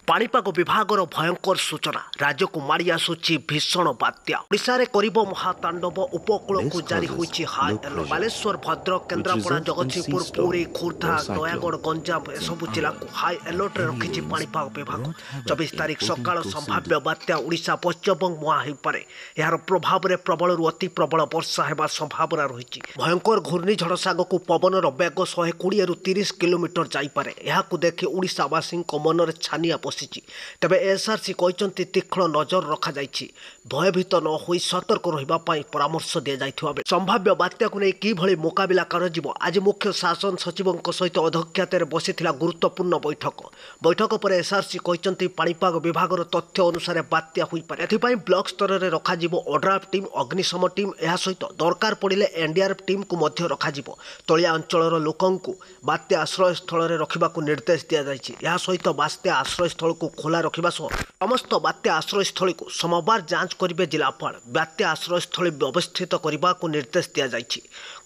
ପାଣିପାଗ ବିଭାଗର ଭୟଙ୍କର ସୂଚନା, ରାଜ୍ୟକୁ ମାଡ଼ି ଆସୁଛି ଭୀଷଣ ବାତ୍ୟା। ଓଡ଼ିଶାରେ କରିବ ମହାତାଣ୍ଡବ। ଉପକୂଳକୁ This ଜାରି causes ହୋଇଛି high low alert. Pressure, Baleswar, Bhadrak, which Kendrapara, results in Jagatsinghpur, sea Puri, storm Khordha, or cyclone Nayagarh, Ganjam ଏସବୁ and ଜିଲ୍ଲାକୁ other. High ଆଲର୍ଟରେ Heavy ରଖିଛି rains ପାଣିପାଗ ବିଭାଗ। Brought havoc 24 in ତାରିଖ 14 ସକାଳ coastal ସମ୍ଭାବ୍ୟ ବାତ୍ୟା ଓଡ଼ିଶା ପଶ୍ଚିମବଙ୍ଗ ମୁହାଁ ହୋଇପାରେ। ଏହାର ପ୍ରଭାବରେ ପ୍ରବଳରୁ ଅତି ପ୍ରବଳ ବର୍ଷା ହେବା ସମ୍ଭାବନା ରହିଛି। ଭୟଙ୍କର ଘୂର୍ଣ୍ଣିଝଡ଼ ସାଙ୍ଗକୁ ପବନର ବେଗ 120ରୁ 30 କିଲୋମିଟର ଯାଇପାରେ। ଏହାକୁ ଦେଖି ଓଡ଼ିଶାବାସୀଙ୍କ ମନରେ ଛାନିଆ ପଶିଛି। ତେବେ ଏସ୍ଆର୍ସି କହିଛନ୍ତି, ତୀକ୍ଷ୍ଣ ନଜର ରଖାଯାଇଛି। ଭୟଭୀତ ନ ହୋଇ ସତର୍କ ରହିବା ପାଇଁ ପରାମର୍ଶ ଦିଆଯାଇଥିବା ବେଳେ ସମ୍ଭାବ୍ୟ ବାତ୍ୟାକୁ ନେଇ କିଭଳି ମୁକାବିଲା କରାଯିବ, ଆଜି ମୁଖ୍ୟ ଶାସନ ସଚିବଙ୍କ ସହିତ ଅଧ୍ୟକ୍ଷତାରେ ବସିଥିଲା ଗୁରୁତ୍ୱପୂର୍ଣ୍ଣ ବୈଠକ। ବୈଠକ ପରେ ଏସ୍ଆର୍ସି କହିଛନ୍ତି, ପାଣିପାଗ ବିଭାଗର ତଥ୍ୟ ଅନୁସାରେ ବାତ୍ୟା ହୋଇପାରେ। ଏଥିପାଇଁ ବ୍ଲକ ସ୍ତରରେ ରଖାଯିବ ଓଡ୍ରାଫ୍ ଟିମ୍, ଅଗ୍ନିଶମ ଟିମ୍। ଏହା ସହିତ ଦରକାର ପଡ଼ିଲେ ଏନ୍ଡିଆର୍ଏଫ୍ ଟିମ୍କୁ ମଧ୍ୟ ରଖାଯିବ। ତଳିଆ ଅଞ୍ଚଳର ଲୋକଙ୍କୁ ବାତ୍ୟା ଆଶ୍ରୟସ୍ଥଳରେ ରଖିବାକୁ ନିର୍ଦ୍ଦେଶ ଦିଆଯାଇଛି। ଏହା ସହିତ ବାତ୍ୟା ଆଶ୍ରୟସ୍ଥଳକୁ ଖୋଲା ରଖିବା ସହ ସମସ୍ତ ବାତ୍ୟା ଆଶ୍ରୟସ୍ଥଳୀକୁ ସୋମବାର ଯାଞ୍ଚ କରିବେ ଜିଲ୍ଲାପାଳ। ବାତ୍ୟା ଆଶ୍ରୟସ୍ଥଳୀ ବ୍ୟବସ୍ଥିତ କରିବାକୁ ନିର୍ଦ୍ଦେଶ ଦିଆଯାଇଛି।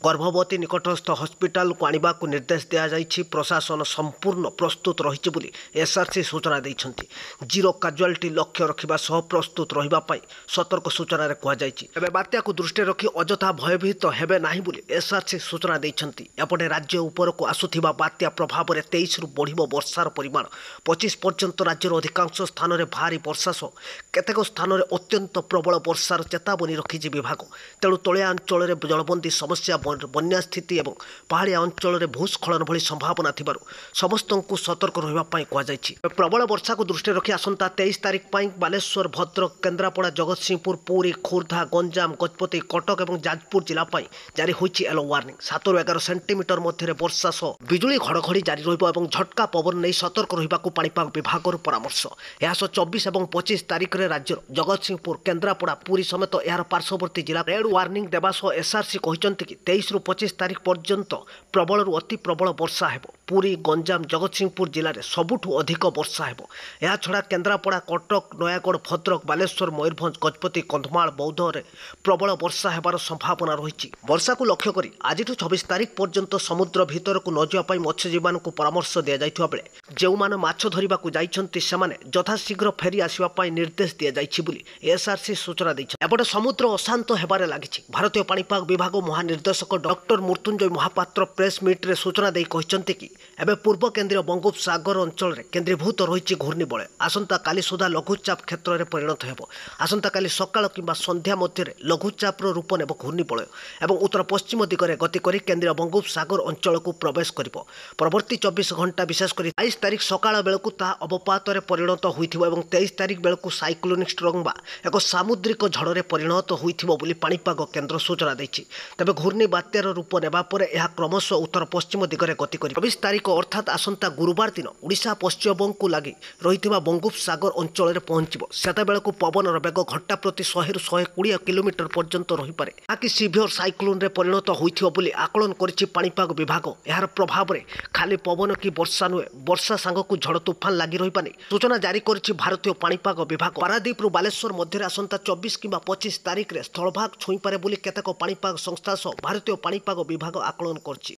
ଗର୍ଭବତୀ ନିକଟସ୍ଥ ହସ୍ପିଟାଲକୁ ଆଣିବାକୁ ନିର୍ଦ୍ଦେଶ ଦିଆଯାଇଛି। ପ୍ରଶାସନ ସମ୍ପୂର୍ଣ୍ଣ ପ୍ରସ୍ତୁତ ରହିଛି ବୋଲି ଏସ୍ଆର୍ସି ସୂଚନା ଦେଇଛନ୍ତି। ଜିରୋ କାଜୁଆଲିଟି ଲକ୍ଷ୍ୟ ରଖିବା ସହ ପ୍ରସ୍ତୁତ ରହିବା ପାଇଁ ସତର୍କ ସୂଚନାରେ କୁହାଯାଇଛି। ତେବେ ବାତ୍ୟାକୁ ଦୃଷ୍ଟିରେ ରଖି ଅଯଥା ଭୟଭୀତ ହେବେ ନାହିଁ ବୋଲି ଏସ୍ଆର୍ସି ସୂଚନା ଦେଇଛନ୍ତି। ଏପଟେ ରାଜ୍ୟ ଉପରକୁ ଆସୁଥିବା ବାତ୍ୟା ପ୍ରଭାବରେ 23ରୁ ବଢ଼ିବ ବର୍ଷାର ପରିମାଣ। 25 ପର୍ଯ୍ୟନ୍ତ ରାଜ୍ୟର ଅଧିକାଂଶ ସ୍ଥାନରେ ଭାରୀ ବର୍ଷା ସହ କେତେକ ସ୍ଥାନରେ ଅତ୍ୟନ୍ତ ପ୍ରବଳ ବର୍ଷାର ଚେତାବନୀ ରଖିଛି ବିଭାଗ। ତେଣୁ ତଳିଆ ଅଞ୍ଚଳରେ ଜଳବନ୍ଦୀ ସମସ୍ୟା, ବନ୍ୟା ସ୍ଥିତି ଏବଂ ପାହାଡ଼ିଆ ଅଞ୍ଚଳରେ ଭୂସ୍ଖଳନ ଭଳି ସମ୍ଭାବନା ଥିବାରୁ ସମସ୍ତଙ୍କୁ ସତର୍କ ରହିବା ପାଇଁ କୁହାଯାଇଛି। ପ୍ରବଳ ବର୍ଷାକୁ ଦୃଷ୍ଟିରେ ରଖି ଆସନ୍ତା 23 ତାରିଖ ପାଇଁ ବାଲେଶ୍ୱର, ଭଦ୍ରକ, କେନ୍ଦ୍ରାପଡ଼ା, ଜଗତସିଂହପୁର, ପୁରୀ, ଖୋର୍ଦ୍ଧା, ଗଞ୍ଜାମ, ଗଜପତି, କଟକ ଏବଂ ଯାଜପୁର ଜିଲ୍ଲା ପାଇଁ ଜାରି ହୋଇଛି ୟେଲୋ ୱାର୍ଣ୍ଣିଂ। 7ରୁ 11 ସେଣ୍ଟିମିଟର ମଧ୍ୟରେ ବର୍ଷା ସହ ବିଜୁଳି ଘଡ଼ଘଡ଼ି ଜାରି ରହିବ ଏବଂ ଝଟକା ପବନ ନେଇ ସତର୍କ ରହିବାକୁ ପାଣିପାଗ ବିଭାଗର ପରାମର୍ଶ। ଏହା ସହ 24 ଏବଂ 25 ତାରିଖରେ ରାଜ୍ୟର ଜଗତସିଂହପୁର, କେନ୍ଦ୍ରାପଡ଼ା, ପୁରୀ ସମେତ ଏହାର ପାର୍ଶ୍ୱବର୍ତ୍ତୀ ଜିଲ୍ଲା ରେଡ୍ ୱାର୍ଣ୍ଣିଂ ଦେବା ସହ ଏସ୍ଆର୍ସି କହିଛନ୍ତି କି 23ରୁ 25 ତାରିଖ ପର୍ଯ୍ୟନ୍ତ ପ୍ରବଳରୁ ଅତି ପ୍ରବଳ ବର୍ଷା ହେବ। ପୁରୀ, ଗଞ୍ଜାମ, ଜଗତସିଂହପୁର ଜିଲ୍ଲାରେ ସବୁଠୁ ଅଧିକ ବର୍ଷା ହେବ। ଏହାଛଡ଼ା କେନ୍ଦ୍ରାପଡ଼ା, କଟକ, ନୟାଗଡ଼, ଭଦ୍ରକ, ବାଲେଶ୍ୱର, ମୟୂରଭଞ୍ଜ, ଗଜପତି, କନ୍ଧମାଳ, ବୌଦ୍ଧରେ ପ୍ରବଳ ବର୍ଷା ହେବାର ସମ୍ଭାବନା ରହିଛି। ବର୍ଷାକୁ ଲକ୍ଷ୍ୟ କରି ଆଜିଠୁ 26 ତାରିଖ ପର୍ଯ୍ୟନ୍ତ ସମୁଦ୍ର ଭିତରକୁ ନ ଯିବା ପାଇଁ ମତ୍ସ୍ୟଜୀବୀମାନଙ୍କୁ ପରାମର୍ଶ ଦିଆଯାଇଥିବା ବେଳେ ଯେଉଁମାନେ ମାଛ ଧରିବାକୁ ଯାଇଛନ୍ତି, ସେମାନେ ଯଥାଶୀଘ୍ର ଫେରି ଆସିବା ପାଇଁ ନିର୍ଦ୍ଦେଶ ଦିଆଯାଇଛି ବୋଲି ଏସ୍ଆର୍ସି ସୂଚନା ଦେଇଛନ୍ତି। ଏପଟେ ସମୁଦ୍ର ଅଶାନ୍ତ ହେବାରେ ଲାଗିଛି। ଭାରତୀୟ ପାଣିପାଗ ବିଭାଗ ମହାନିର୍ଦ୍ଦେଶକ ଡକ୍ଟର ମୃତ୍ୟୁଞ୍ଜୟ ମହାପାତ୍ର ପ୍ରେସ୍ ମିଟ୍ରେ ସୂଚନା ଦେଇ କହିଛନ୍ତି କି ଏବେ ପୂର୍ବ କେନ୍ଦ୍ରୀୟ ବଙ୍ଗୋପସାଗର ଅଞ୍ଚଳରେ କେନ୍ଦ୍ରୀଭୂତ ରହିଛି ଘୂର୍ଣ୍ଣିବଳୟ। ଆସନ୍ତାକାଲି ସୁଦ୍ଧା ଲଘୁଚାପ କ୍ଷେତ୍ରରେ ପରିଣତ ହେବ। ଆସନ୍ତାକାଲି ସକାଳ କିମ୍ବା ସନ୍ଧ୍ୟା ମଧ୍ୟରେ ଲଘୁଚାପର ରୂପ ନେବ ଘୂର୍ଣ୍ଣିବଳୟ ଏବଂ ଉତ୍ତର ପଶ୍ଚିମ ଦିଗରେ ଗତି କରି କେନ୍ଦ୍ରୀୟ ବଙ୍ଗୋପସାଗର ଅଞ୍ଚଳକୁ ପ୍ରବେଶ କରିବ। ପରବର୍ତ୍ତୀ 24 ଘଣ୍ଟା, ବିଶେଷ କରି 22 ତାରିଖ ସକାଳ ବେଳକୁ ତାହା ଅବପାତରେ ପରିଣତ ହୋଇଥିବ ଏବଂ 23 ତାରିଖ ବେଳକୁ ସାଇକ୍ଲୋନିକ୍ ଷ୍ଟ୍ରଙ୍ଗ ବା ଏକ ସାମୁଦ୍ରିକ ଝଡ଼ରେ ପରିଣତ ହୋଇଥିବ ବୋଲି ପାଣିପାଗ କେନ୍ଦ୍ର ସୂଚନା ଦେଇଛି। ତେବେ ଘୂର୍ଣ୍ଣି ବାତ୍ୟାର ରୂପ ନେବା ପରେ ଏହା କ୍ରମଶଃ ଉତ୍ତର ପଶ୍ଚିମ ଦିଗରେ ଗତି କରିବ। 24 ତାରିଖ ଅର୍ଥାତ୍ ଆସନ୍ତା ଗୁରୁବାର ଦିନ ଓଡ଼ିଶା ପଶ୍ଚିମବଙ୍ଗକୁ ଲାଗି ରହିଥିବା ବଙ୍ଗୋପସାଗର ଅଞ୍ଚଳରେ ପହଞ୍ଚିବ। ସେତେବେଳକୁ ପବନର ବେଗ ଘଣ୍ଟା ପ୍ରତି 100ରୁ 120 କିଲୋମିଟର ପର୍ଯ୍ୟନ୍ତ ରହିପାରେ, ଯାହାକି ସିଭିୟର ସାଇକ୍ଲୋନରେ ପରିଣତ ହୋଇଥିବ ବୋଲି ଆକଳନ କରିଛି ପାଣିପାଗ ବିଭାଗ। ଏହାର ପ୍ରଭାବରେ ଖାଲି ପବନ କି ବର୍ଷା ନୁହେଁ, ବର୍ଷା ସାଙ୍ଗକୁ ଝଡ଼ ତୁଫାନ ଲାଗି ରହିବା ନେଇ ସୂଚନା ଜାରି କରିଛି ଭାରତୀୟ ପାଣିପାଗ ବିଭାଗ। ପାରାଦୀପରୁ ବାଲେଶ୍ୱର ମଧ୍ୟରେ ଆସନ୍ତା 24 କିମ୍ବା 25 ତାରିଖରେ ସ୍ଥଳଭାଗ ଛୁଇଁପାରେ ବୋଲି କେତେକ ପାଣିପାଗ ସଂସ୍ଥା ସହ ଭାରତୀୟ ପାଣିପାଗ ବିଭାଗ ଆକଳନ କରିଛି।